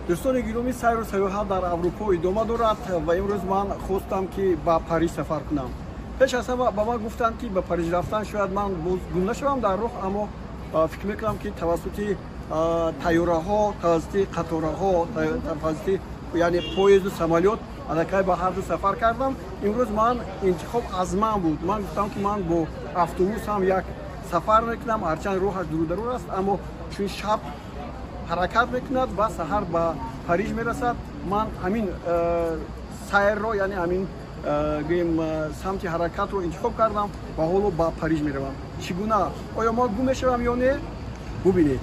Дӯстони гиромӣ, сайру сайёҳат дар Аврупо идома дорад ва имрӯз ман хостам, ки ба Париж сафар кунам. Пеш аз ҳама ба ман гуфтанд, ки ба Париж рафтан шояд ман боз гум нашавам дар роҳ, аммо фикр мекунам, ки тавассути тайёраҳо, тавассути қатораҳо, тавассути яъне поезду самолёт аллакай ба ҳар ду сафар кардам. Имрӯз ман интихоб аз ман буд. Ман гуфтам, ки ман бо автобус ҳам як сафар мекунам, ҳарчанд роҳаш дурударур аст, аммо чун шаб ҳаракат мекунад ва саҳар ба Париж мерасад, ман ҳамин сайрро, яъне ҳамин гӯем самти ҳаракатро интихоб кардам ва ҳоло ба Париж меравам. Чӣ гуна? Оё мо гум мешавам ё не? Бубинед.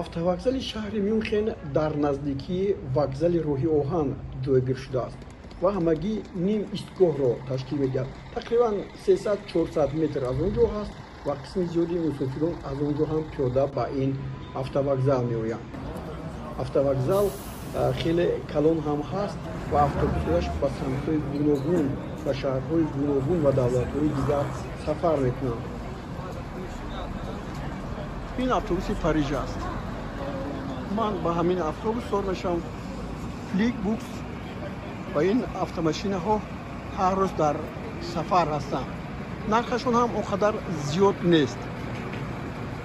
Автовокзали шаҳри Мюнхен дар наздикии вокзали роҳи оҳан ҷойгир шудааст ва ҳамагӣ ним истгоҳро ташкил медиҳад. Тақрибан 300-400 метр аз он ҷо ҳаст ва қисми зиёди мусофирон аз он ҷо ҳам пиёда ба ин автовокзал меоянд. Автовокзал хеле калон ҳам ҳаст ва автобусҳояш ба самтҳои гуногун, ба шаҳрҳои гуногун ва давлатҳои дигар сафар мекунанд. Ин автобуси Париж аст. Ман ба ҳамин автобус сор мешавам, Фликбукс, ва ин автомашинаҳо ҳар рӯз дар сафар ҳастанд. Нархашон ҳам он қадар зиёд нест,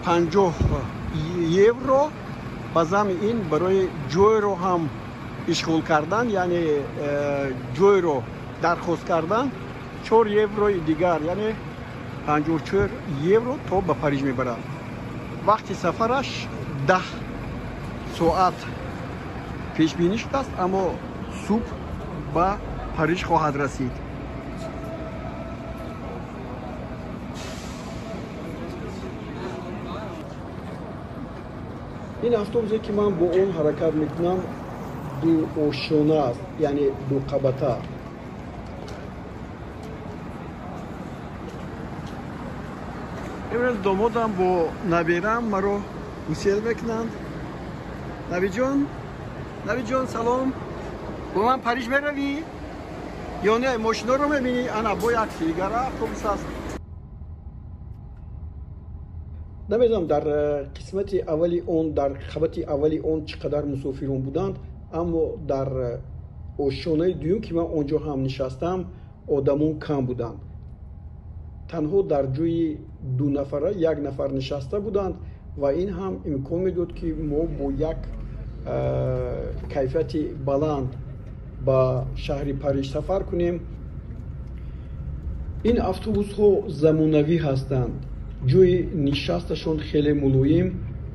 50 евро. Ба замми ин барои ҷойро ҳам ишғол кардан, яъне ҷойро дархост кардан, 4 еврои дигар, яъне 54 евро то ба Париж мебарад. Вақти сафараш 10 соат пешбинӣ шудааст, аммо субҳ ба Париж хоҳад расид. Ин автобусе, ки ман бо он ҳаракат мекунам, дуошёна аст, яъне дуқабата. Имрӯз домодам бо наберам маро гусел мекунанд. Навиҷон, Навиҷон, салом. Бо ман Париж меравӣ ё не? Мошиноро мебинӣ? Ана бо як дигар автобус аст. Намедонам, дар қисмати аввали он, дар қабати аввали он чӣ қадар мусофирон буданд, аммо дар ошёнаи дуюм, ки ман он ҷо ҳам нишастам, одамон кам буданд. Танҳо дар ҷои ду нафара як нафар нишаста буданд ва ин ҳам имкон медод, ки мо бо як кайфияти баланд ба шаҳри Париж сафар кунем. Ин автобусҳо замонавӣ ҳастанд, ҷои нишасташон хеле мулоим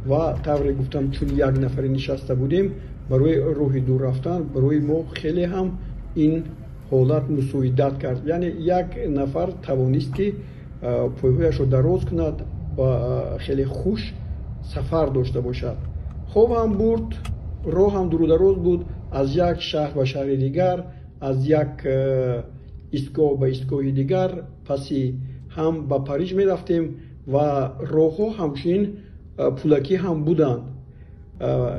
ва тавре гуфтам, чун як нафаре нишаста будем, барои роҳи дур рафтан барои мо хеле ҳам ин ҳолат мусоидат кард. Яъне як нафар тавонист, ки пойҳояшро дароз кунад ва хеле хуш сафар дошта бошад. Хоб ҳам бурд, роҳ ҳам дурудароз буд, аз як шаҳр ба шаҳри дигар, аз як истгоҳ ба истгоҳи дигар, паси ҳам ба Париж мерафтем ва роҳҳо ҳамчунин пулакӣ ҳам буданд.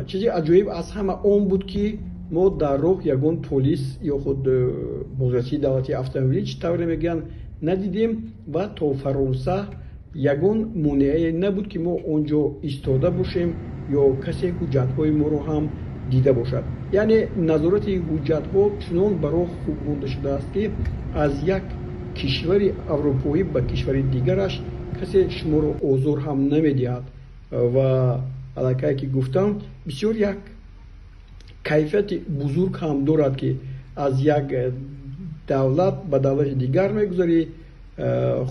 Чизи аҷоиб аз ҳама он буд, ки мо дар роҳ ягон полис ё худ бозрасии давлатии автомобилӣ, чӣ тавре мегӯянд, надидем ва то Фаронса ягон монеае набуд, ки мо он ҷо истода бошем ё касе ҳуҷҷатҳои моро ҳам дида бошад. Яъне назорати ҳуҷҷатҳо чунон ба роҳ хуб монда шудааст, ки аз як кишвари аврупоӣ ба кишвари дигараш касе шуморо озор ҳам намедиҳад. Ва аллакай ки гуфтам, бисёр як кайфияти бузург ҳам дорад, ки аз як давлат ба давлати дигар мегузарӣ.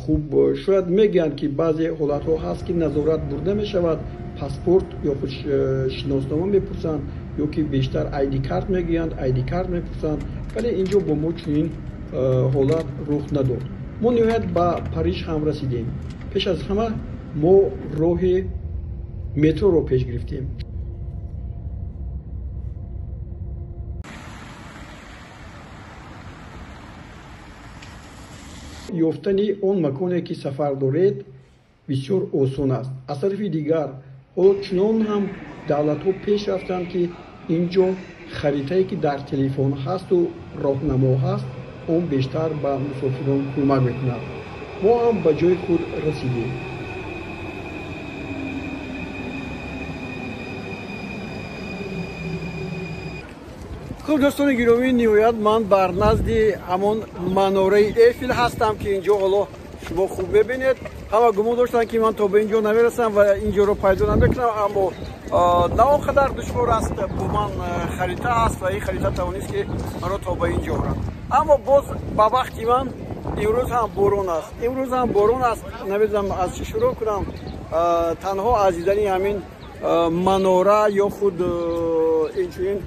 Хуб, шояд мегӯянд, ки баъзе ҳолатҳо ҳаст, ки назорат бурда мешавад, паспорт ё худ шиноснома мепурсанд, ё ки бештар айди карт мегӯянд, айди карт мепурсанд, вале ин ҷо бо мо чунин ҳолат рух надод. Мо ниҳоят ба Париж ҳам расидем. Пеш аз ҳама мо роҳи метроро пеш гирифтем. Ёфтани он маконе, ки сафар доред, бисёр осон аст. Аз тарафи дигар, ҳоло чунон ҳам давлатҳо пеш рафтанд, ки ин ҷо харитае, ки дар телефон ҳасту роҳнамо ҳаст, он бештар ба мусофирон кӯмак мекунад. Мо ҳам ба ҷои худ расидем. Хуб, дӯстони гиромӣ, ниҳоят ман бар назди ҳамон манораи Эйфел ҳастам, ки инҷо ҳоло шумо хуб мебинед. Ҳама гумон доштанд, ки ман то ба инҷо намерасам ва инҷоро пайдо намекунам, аммо на он қадар душвор аст. Бо ман харита ҳаст ва ин харита тавонист, ки маро то ба инҷо орад. Аммо боз ба бахти ман имрӯз ҳам борон аст, имрӯз ҳам борон аст. Намедонам, аз чӣ шурӯъ кунам. Танҳо аз дидани ҳамин манора ё худ инчунин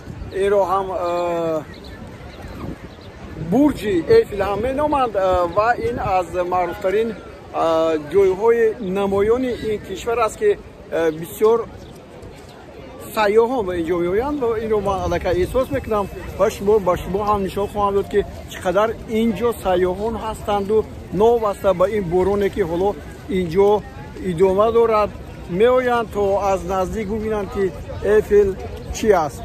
инро ҳам бурҷи Эйфел ҳам меноманд ва ин аз маъруфтарин ҷойҳои намоёни ин кишвар аст, ки бисёр сайёҳон ба инҷо меоянд. Ва инро ман аллакай эҳсос мекунам ва шумо ба шумо ҳам нишон хоҳам дод, ки чӣ қадар инҷо сайёҳон ҳастанду новобаста ба ин бороне, ки ҳоло инҷо идома дорад, меоянд, то аз наздик бубинанд, ки Эйфел чӣ аст.